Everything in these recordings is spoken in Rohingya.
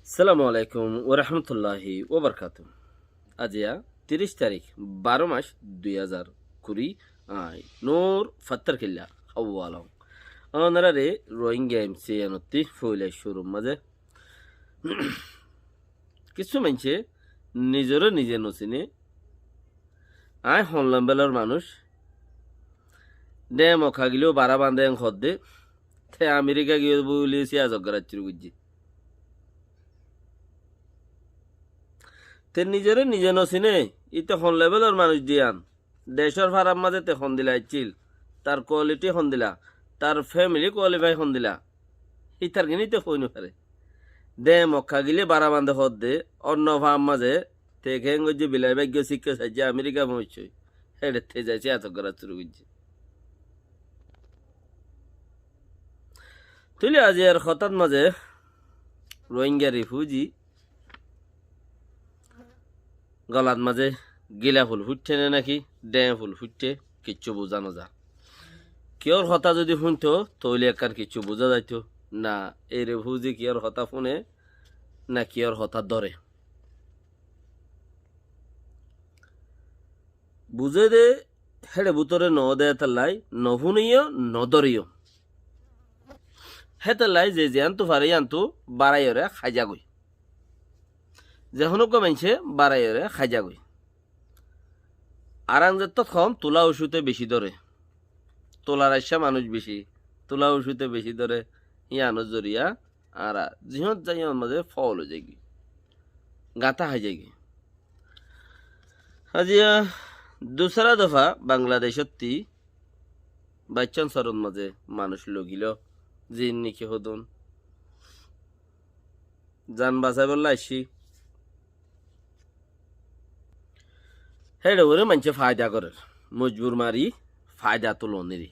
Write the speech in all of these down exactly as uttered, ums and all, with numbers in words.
Assalamu alaikum warahmatulláhi wabarakátuhu. Aijja tiríc tarík, baró mac, dui házar kuri, añí Nur Fattar Killa Hawalong. Ónorare Rohingya M C N ottú foila cúrur mazé kissú maincé nizoré nize nosiné, añí hon levelor manúic, de Mokka gilé bará bande en hoódde, te Amerika giyé buli siyasot gorá cúru goijjé. Te nizoré nize nosiné, íte hon levelor manúic de yián, decór farar mazé te hondila accíl, tar quality hondila, tar family qualify hondila, ítar gini te hoi no fare. De Mokka gilé bará bande hoódde, onno far mazé te keén goijjé, bilai báiggo sikka saijjé, Amerika foóñiccé, héçe te zai siyasot gorá cúru goijjé. Tóile aijjar hotát mazé Rohingya refugee golat mazé gila ful fuitte né náki deñ ful fuitte, kiccú buzá no za. Kiyór hotá zodi fúinto, tóile ekkán kiccú buzá zaito. Na, ei refugee kiyór hotá fúne, na kiyór hotá dóre. Buzé dé héçe bútore noó dé hétolla, nofúne yó, nodóre yó. Hétolla ze ziyántu fare yíantu baraiyóre háiza goi. Ze honó uggúa maincé baraiyóre háiza goi. Ar añzettót hom tulá ucúte bicí dóre. Tular aiccá manúic bicí, tulá ucúte bicí dóre, yíanor zoriya añára zihót zai yíanor mazé fool ói zaigói, gáñta hái zaigói. Aijja dusára dofa Bangladecótti baiccán sorot mazé manúic logiló, ziín niki hodún zan basaibólla aiccí. Héçe uore maincé faida gorér, mojbur mari faida tuloniri.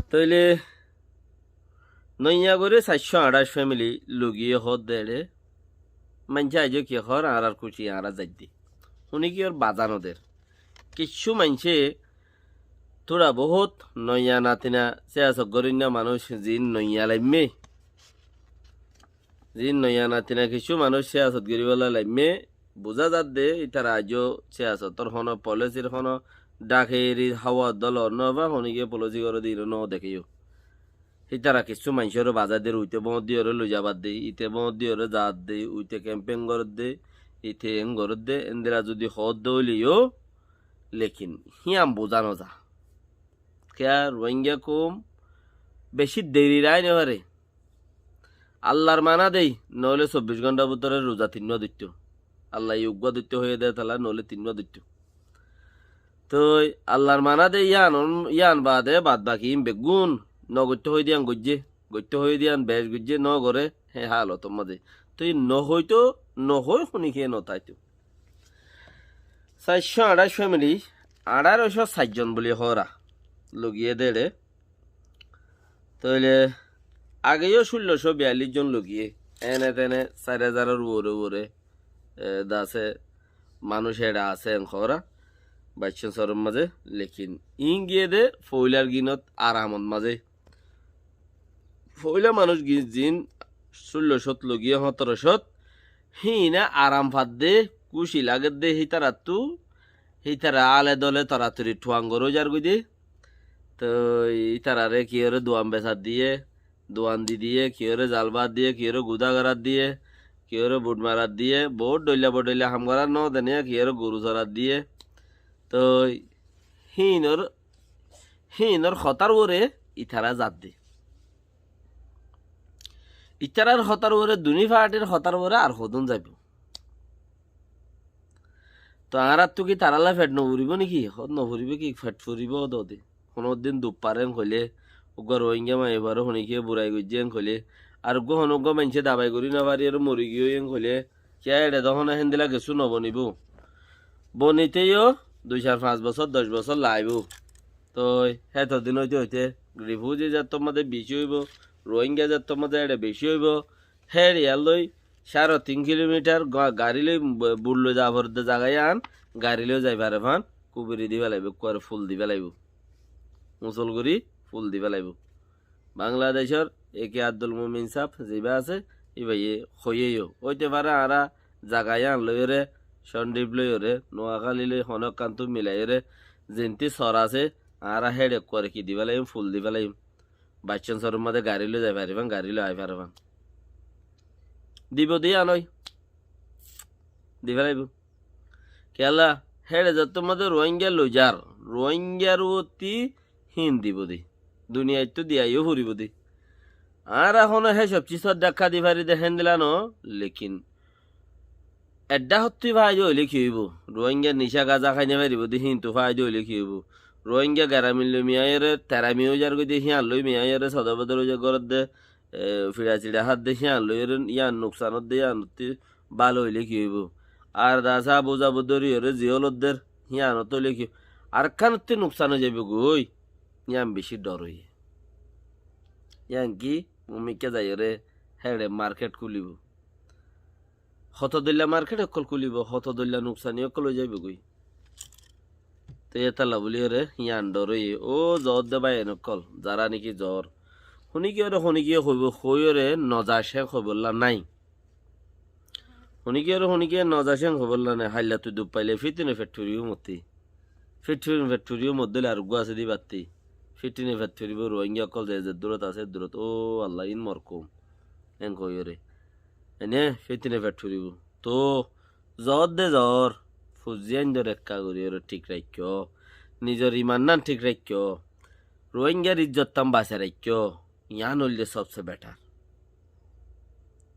Tóile noiya gorí saircó añçáic family lugiyé hoódde eçé. Maincé aijó ki hoór, añárar kuci añára zaidde. Húni ki ór bazá noder. Kiccú maincé túra bohút noiya natina siyasot goróinna manúic ziín noiya laimmé. Ziín noiya natina kiccú manúic siyasot goríbolla laimmé. Buzá zadde, ítara aijó siyasotór honó polisir honó dhakeiri háwa dóla no fa, honógiye polisi gorédde ino no dekéyo. Ítara kissú maincóre bazá der, uite bóñt diyóre loizabar de, ite bóñt diyóre zar de, uite kemping gorédde, ite en gorédde, endila zudi hoódde óile yó, lekin híyan buzá no za. Kiyá Rohingya koum bicí deri rái no fare. Allar mana dei, noóile sobbic gónthar bútore ruza tinnúa dóitto. Allaye uggúa dóitto hoiyé dé tala, noóile tinnúa dóitto. Toi Allar mana dei yían, yían baade bad baki iín beggún nogoittó hoiyé dé yían goijjé, goittó hoiyé dé yían bec goijjé, nogoré hé halotor mazé. Toi nohoitó, nohoi hunikiye notáito. Saircó añçáic family, añçároicó sair zon buli hoóra logiyé dé eçé. Tóile age yó cúllo cót biyallic zon logiyé, ene tene sair házaror uore uore, e, dase manúic eçe asé en hoóra, baiccán sorot mazé, lekin iín giyé dé foóilar ginot aramot mazé. Foóila manúic gi-, ziín cúllo cót logiyé, hóñtoro cót, híine aram fadde, kúci lagedde hítarattú, hítara ale dole toratori thuang gorói zargoi dé. Toi ítarare kiyóre duan besat diyé, duan di diyé, kiyóre zal bát diyé, kiyóre gudá gorát diyé, kiyóre but marát diyé, boóut dhoilla bodhoilla ham gorát no deniya, kiyóre goru sorát diyé. Toi híinor, híinor hotár uore ítara zadde. Ítarar hotár uore, duní partir hotár uore ar hodún zaibou. To añárattú ki tarálla fet nofuribóu néki? Hot nofuribóu ki, fet furibóu hode hode. Honódin dub fare en hoilé, uggúa Rohingya maiyafuaré honikiye burai goijjé en hoilé, ar uggúa honó uggúa maincé dabai gorí nofariyóre morigiyói en hoilé, kiyá eçé de honó héndilla kessú nobonibóu. Bonité yó dui sair fañs bosór, doc bosór laibóu. Toi hétodin óite óite rifuzi zattór mazé bicí óibou, Rohingya zattór mazé eçé bicí óibou, héçe yían loi cáre tin kilomitar ga-, garí loi bu-, but loi za foredde zaga yían, garí loi zai fare fán, kubiri di felaibóu, ekkuare ful di felaibóu. Musol gorí ful di felaibóu. Bangladecór eke Abdul Mumin sáb zibá asé, íbaye hoiyé yó. Óite fare añára zaga yían loiyóre, Condhip loiyóre, Nuakáli loi honó ekkántu milaiyóre, zintí sor asé, añára héçe kuare ki di félaiyum, ful di félaiyum. Baiccán soror mazé garí loi zai faribán, garí loi ai faribán. Dibo de yían ói. Di félaibó. Kiyólla, héçe zottór mazé Ruáinga loizar, Ruáingar uottí híin dibo de. Duniyaittú diya yó foribó de. Añára honó hé sob cízor dhakka di fari de héndilla no, lekin eddá hottí faida óile ki óibo? Ruáinga nicá gaza hái no faribó de, híintu faida óile ki óibo? Ruáinga geramin loi miyaiyóre terami ói zargói de, híyan loi miyaiyóre sodor bodor ói zargói de, e, fiça ciça hár de, híyan loiyóre, híyan nuksan ór de, híyanottí bála óile ki óibo? Ar dasa buza budoriyóre ziyól ór der, híyanot óile ki óibo? Arekkánottí nuksan ói zaibói, híyan bicí dhor óiye. Híyan ki, mumikká zaiyóre héçe market kúlibo. Hoto dóilla market ókkol kúlibo, hoto dóilla nuksani ókkol ói zaibói. Te étalla bóliyoré yían dhor óiye. Ó zoór de báiyain ókkol, zará néki zoór. Huníkiyoré huníkiye hoibó, hoiyóre noza céng hoibólla nái. Huníkiyoré huníkiye noza céng hoibólla nái. Háilla tui duk faile fítine feththuri yó mottí. Feththuri feththuri yó moddóile ar uggúa asé de íbattí. Fítine feththuri bó Ruáinga ókkol ze ze dúrot asé, dúrot. Ó Alla, iín mor koum. Héng hoiyóre. Ene fítine feththuri bó. Toóu zoór de zoór, fuzzíain dóre ekká goríyoré thík raikkó, nizor imannán thík raikkó, Ruáingar ijjottán basai raikkó, yián óilde sobse beṭar.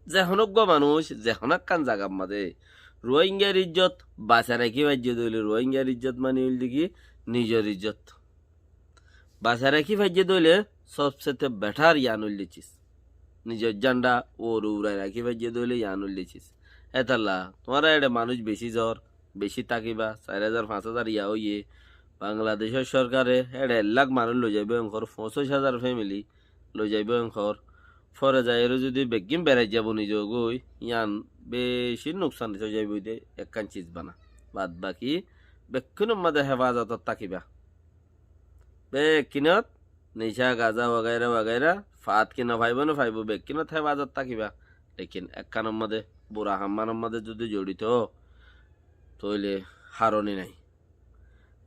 Ze honó uggúa manúic, ze honó ekkán zagar mazé Ruáingar ijjot basai rakí faijjé dé óile, Ruáingar ijjot mani óilde ki, nizor ijjot. Basai rakí faijjé dé óile sobsete beṭar yián óilde cis. Nizor zhánda uore urai rakí faijjé dé óile yián óilde cis. Hétalla, tuáñra eçe manúic bicí zoór, bicí tákiba, sair házar, fañs házar yián óiye. Bangladecór sórkare eçe ek lák manúic loizaibóu enkor, foñsíc házar fémili loizaibóu enkor. Fore zaiyóre zudi beggín berai zaibo nizogói, yián bicí nuksan ói zaibói dé ekkán cis bana. Bad baki bekkúnor mazé hefazotot tákiba. Bekkínot nicá, gaza, wagaira wagaira, faat ki nofaibó nofaibó, bekkínot hefazotot tákiba. Lekin ekkánor mazé, bura hammánor mazé zudi zoçito ó, tóile haroni nái.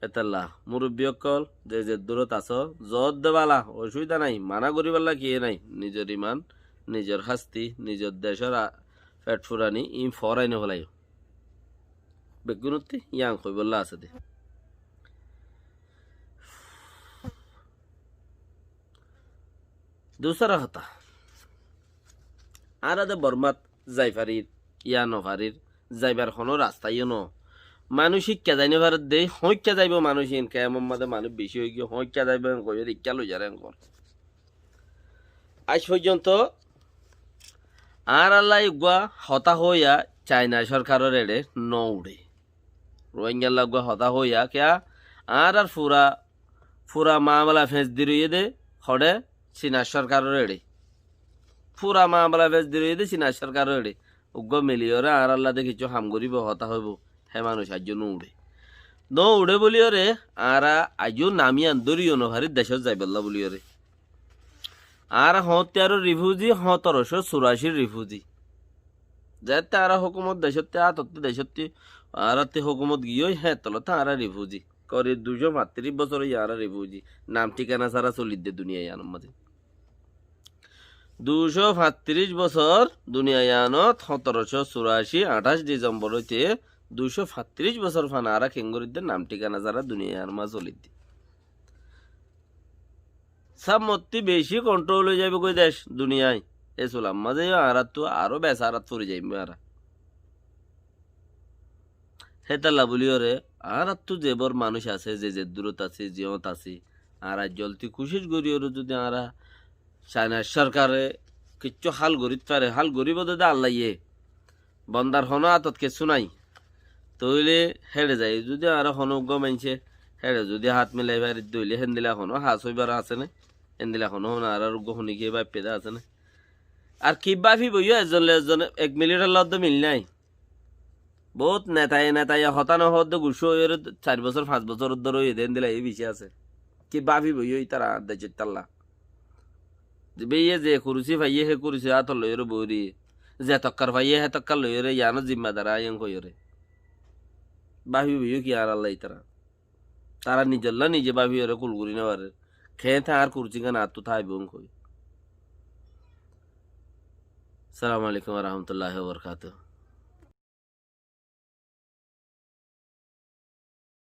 Hétalla, murubbi ókkol, ze ze dúrot asó, zoór de bála, ocubida nái, maná goríbolla kiyé nái. Nizor iman, nizor hásti, nizor decór a-, feth furani, iín foórai nofélaiyó. Beggúnottí yián hoibólla asé dé. Dusára hotá, añára de Bormát zai farir, yá nofarir, zaibar honó rasta yó no. Manúic íkka zai nofaredde, hoóñikka zaibou manúic, iín kemor mazé manúic bicí óigiyoi, hoóñikka zaibou en hoiyóre íkka loizar en hoór. Aij foijjonto añárallá eggúa hotá hoóiya Caina córkaror eçe no uçé. Ruáingallá eggúa hotá hoóiya kiyá, añárar fura, fura mamela feñs di roiyé dé, hoçé, Cina córkaror eçe. Fura mamela feñs di roiyé dé Cina córkaror eçe. Uggúa miliyóre añárallá de kiccú ham goríbou, hotá hoibóu, hé manúic aijjó no uçé. No uçé bóliyoré añára aijjó nam yían dóri yó nofarir decót zaibollá bóliyoré. Añára hoóñtte aró rifuzi, hóñtorocó suracír rifuzi. Zeétte añára hókumot decótte, átotte decótte, añáratte hókumot giyói, héettolotte añára rifuzi. Korib duicó fañttiríc bosór óiye añára rifuzi. Nam thíkana sára solidde duniya yíanor mazé. Duicó fañttiríc bosór duniya yíanot, hóñtorocó surací, añçáic Disombor óite duicó fañttiríc bosór fan añára keéngoridde nam thíkana sára duniya yíanor mazé solidde. Sámmottí bicí konthról ói zaibói dec duniyai. E sular mazé yó añáráttu aró besárat fori zaiyum añára. Hétalla bóliyoré añáráttu zebór manúic asé, ze zeddúrot asé, ziyót asé, añára zoldi kucíc goríyoré zudi añára Cainar sorkare kiccú hál gorít fare, hál goríbou dé Allaye. Bondar honó átot kessú nái. Tóile héçe zai zudi añára honó uggúa maincé héçe zudi hát milai faridde óile héndilla honó has óibar asé né? Héndilla honó honó añárar uggúa honíkiye báiffé dé asé né? Ar ki báfibou yó ezzon loi ezzon ek minithor lódde mil nái. Bout netaye netaye hotá no hoódde guccá óiyoré sair bosór fañs bosór dóri óiye dé héndilla yó bicí asé. Ki báfibou yó ítara decóttalla. Ze beiye ze kurusi faiyé hé kurusi átot loiyoré boóri. Ze tokkar faiyé hé tokkar loiyóre, yián or zimmadar aññí óñ hoiyóre. Báfi boiyó ki añárlla itará? Tará nizolla nize báfiyoré kul gorí nofarér. Keén añár kursí gán añáttu táibo óñ hoi. Assalamu alaikum wa rahmatullahi wa barakatuhu.